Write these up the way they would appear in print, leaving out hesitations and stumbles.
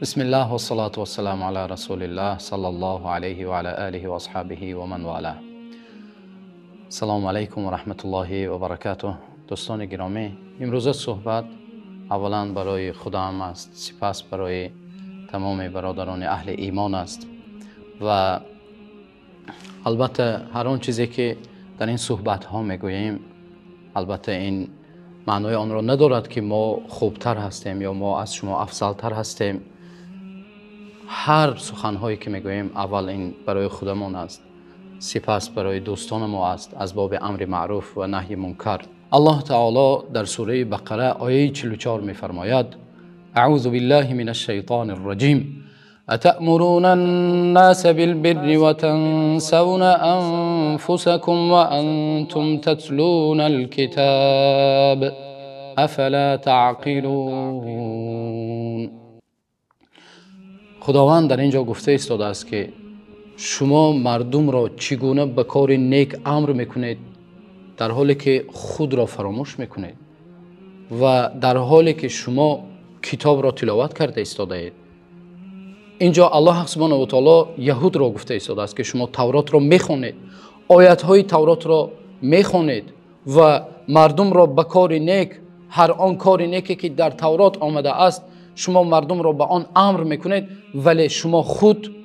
بسم الله والصلاة والسلام على رسول الله صلى الله عليه وعلى آله وأصحابه ومن والاه. السلام علیکم و رحمت الله و برکاته. دوستان گرامی، امروز صحبت اولا برای خودم است، سپس برای تمام برادران اهل ایمان است و البته هر آن چیزی که در این صحبت ها میگوییم البته این معنای آن را ندارد که ما خوبتر هستیم یا ما از شما افضلتر هستیم. هر سخنهایی که میگوییم اول این برای خودمان است، سپس برای دوستان ما است، از باب امر معروف و نهی منکر. الله تعالی در سوره بقره آیه 44 میفرماید: اعوذ بالله من الشیطان الرجیم، اتأمرون الناس بالبر وتنسون انفسكم وانتم تتلون الكتاب افلا تعقلون. خداوند در اینجا گفته ایستاده است که شما مردم را چگونه به کار نیک امر میکنید در حالی که خود را فراموش میکنید و در حالی که شما کتاب را تلاوت کرده ایستاده اید. اینجا الله سبحانه و تعالی یهود را گفته ایستاده است که شما تورات را میخوانید، آیت های تورات را میخوانید و مردم را به کار نیک، هر آن کار نیکی که در تورات آمده است شما مردم را به آن امر میکنید، ولی شما خود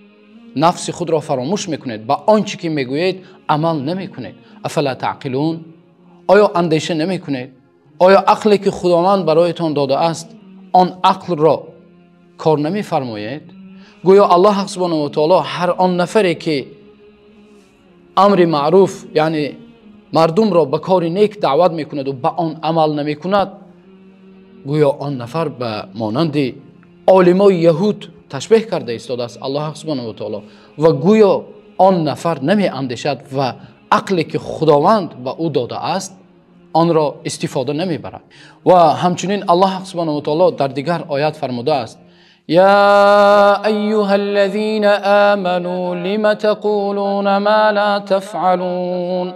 نفس خود را فراموش میکنید، به آنچه که میگویید عمل نمیکنید. افلا تعقلون؟ آیا اندیشه نمیکنید؟ آیا عقلی که خداوند برایتان داده است آن عقل را کار نمیفرمایید؟ گویا الله سبحانه و تعالی هر آن نفری که امر معروف یعنی مردم را به کار نیک دعوت میکند و به آن عمل نمیکند، گویا آن نفر به مانند عالمای یهود تشبیه کرده ایستاده است الله سبحانه و تعالی، و گویا آن نفر نمی اندیشد و عقلی که خداوند به او داده است آن را استفاده نمیبرد. و همچنین الله سبحانه و تعالی در دیگر آیات فرموده است: یا ایها الذین آمنوا لم تقولون ما لا تفعلون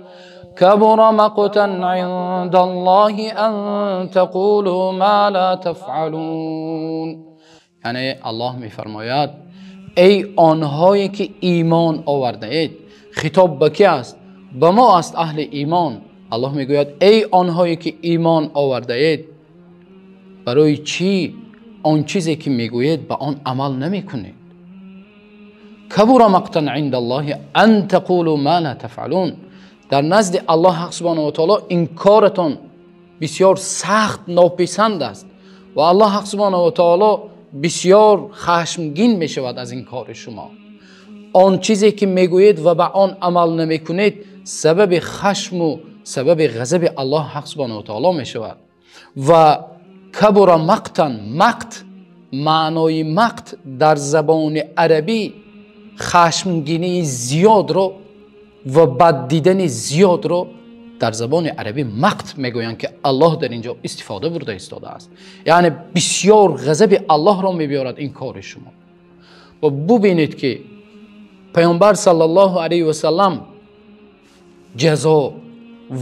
کبر مقتا عند الله ان تقولوا ما لا تفعلون. یعنی الله میفرماید ای آنهایی که ایمان آورده اید، خطاب به کی است؟ به ما است، اهل ایمان. الله میگوید ای آنهایی که ایمان آورده اید، برای چی آن چیزی که میگویید به آن عمل نمیکنید؟ کبر مقتا عند الله ان تقولوا ما لا تفعلون. در نزد الله سبحانه و تعالی این کارتان بسیار سخت ناپسند است و الله سبحانه و تعالی بسیار خشمگین می شود از این کار شما. آن چیزی که میگویید و به آن عمل نمیکنید سبب خشم و سبب غضب الله سبحانه و تعالی می شود. و کبر مقتا، مقت، معنای مقت در زبان عربی خشمگینی زیاد رو و بد دیدن زیاد رو در زبان عربی مقت میگویند که الله در اینجا استفاده برده ایستاده است. یعنی بسیار غضب الله را میبیارد این کار شما. و ببینید که پیامبر صلی الله علیه و سلم جزا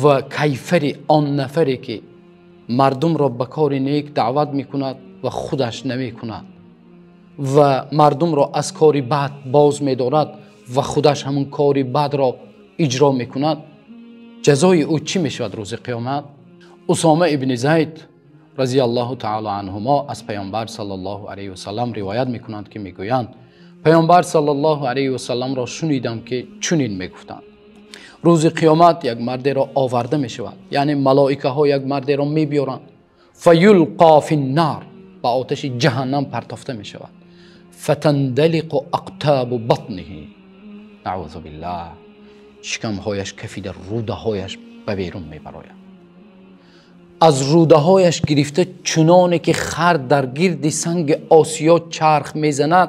و کیفر آن نفری که مردم را به کار نیک دعوت میکند و خودش نمیکند و مردم را از کار بد باز میدارد و خودش همون کار بد را اجرا میکند، جزای او چی میشود روز قیامت؟ اسامه ابن زید رضی الله تعالی عنهما از پیامبر صلی الله علیه و سلم روایت میکنند که میگویند پیامبر صلی الله علیه و سلم را شنیدم که چنین میگفتند: روز قیامت یک مرد را آورده میشود، یعنی ملائکه ها یک مرد را میبیارند، فیلقا فی النار، به آتش جهنم پرتافته میشود، فتندلق اقتاب بطنه، نعوذ بالله، شکمهایش کفیده، روده هایش به بیرون میبراید، از روده هایش گرفته چنانه که خر در گرد سنگ آسیا چرخ میزند،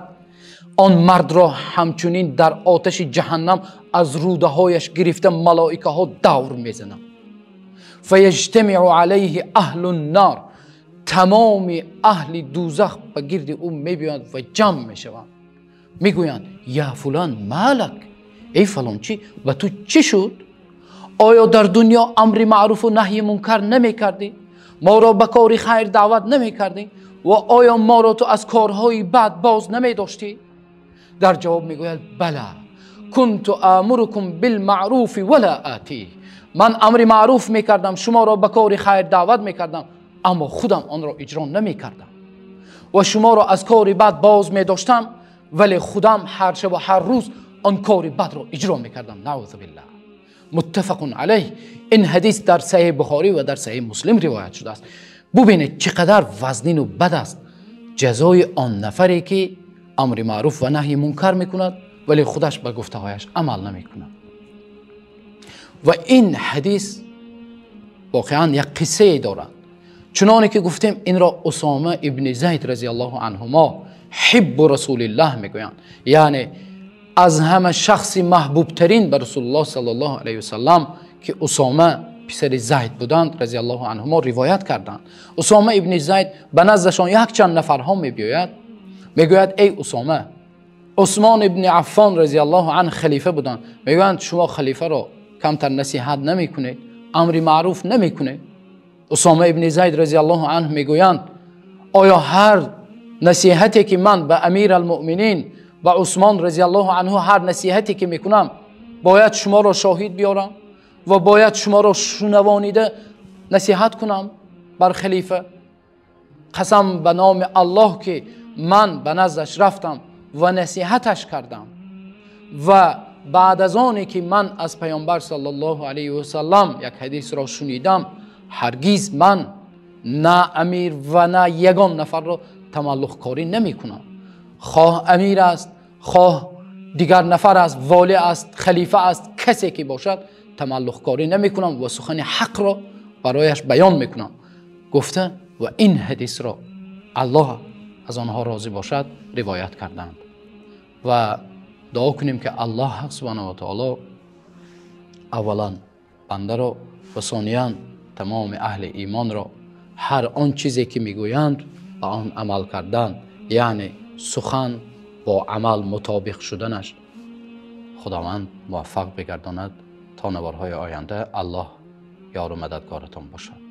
آن مرد را همچنین در آتش جهنم از روده هایش گرفته ملائکه ها دور میزنند. فیجتمع علیه اهل النار، تمام اهل دوزخ به گرد او میبیند و جمع میشوند، میگویند یا فلان مالک، ای فلان چی و تو چی شد؟ آیا در دنیا امر معروف و نهی منکر نمیکردی؟ ما را به کار خیر دعوت نمیکردی؟ ва оё моро ту аз корҳои бад боз намедоштӣ? Дар ҷавоб мегӯяд: бала кунту амурукум билмаъруфи вала атӣ. Ман амри маъруф мекардам, шуморо ба кори хайр даъват мекардам, аммо худам онро иҷро намекардам ва шуморо аз кори бад боз медоштам, вале худам ҳар шаб ва ҳар рӯз он кори бадро иҷро мекардам. Наъузу биллаҳ. Муттафақун алайҳ. Ин ҳадис дар Саҳеҳи Бухорӣ ва дар Саҳеҳи Муслим ривоят шудааст. Бубинед чӣ қадар вазнин ва бад аст ҷазои он нафаре ки амри маъруф ва наҳйи мункар мекунад, вале худаш ба гуфтаҳояш амал намекунад. Ва ин ҳадис воқеан як қиссае дорад. Чуноне ки гуфтем, инро Усома ибни Зайд разияллоҳу анҳумо ҳиббу расулиллаҳ мегӯянд, яъне аз ҳама шахси маҳбубтарин ба Расулуллоҳ саллаллоҳу алайҳи васаллам ки Усома писари Зайд буданд разияллоҳу анҳумо ривоят карданд. Усома ибни Зайд ба наздашон якчанд нафарҳо мебиёяд, мегӯяд: эй Усома, Усмон ибни Аффон разияллоҳу анҳу халифа буданд. Мегӯянд: шумо халифаро камтар насиҳат намекунед, амри маъруф намекунед? Усома ибни Зайд разияллоҳу анҳу мегӯянд: оё ҳар насиҳате ки ман ба амир алмӯъминин, ба Усмон разияллоҳу анҳу ҳар насиҳате ки мекунам, бояд шуморо шоҳид биёрам ва бояд шуморо шунавонида насиҳат кунам бар халифа? Қасам ба номи Аллоҳ ки ман ба наздаш рафтам ва насиҳаташ кардам ва баъд аз оне ки ман аз Паёмбар саллаллоҳу алайҳи васаллам як ҳадисро шунидам, ҳаргиз ман на амир ва на ягон нафарро тамаллуқкорӣ намекунам. Хоҳ амир аст, хоҳ дигар нафар аст, волӣ аст, халифа аст, касе ки бошад тамаллуқкорӣ намекунам ва сухани ҳақро барояш баён мекунам. Гуфта ва ин ҳадисро Аллоҳ аз онҳо розӣ бошад ривоят карданд. Ва дуо кунем ки Аллоҳ субҳонаҳу ва таоло аввалан бандаро ва сониян тамоми аҳли имонро ҳар он чизе ки мегӯянд ба он амал кардан, яъне сухан бо амал мутобиқ шуданаш Худованд муваффақ бигардонад. То наворҳои оянда Аллоҳ ёру мададгоратон бошад.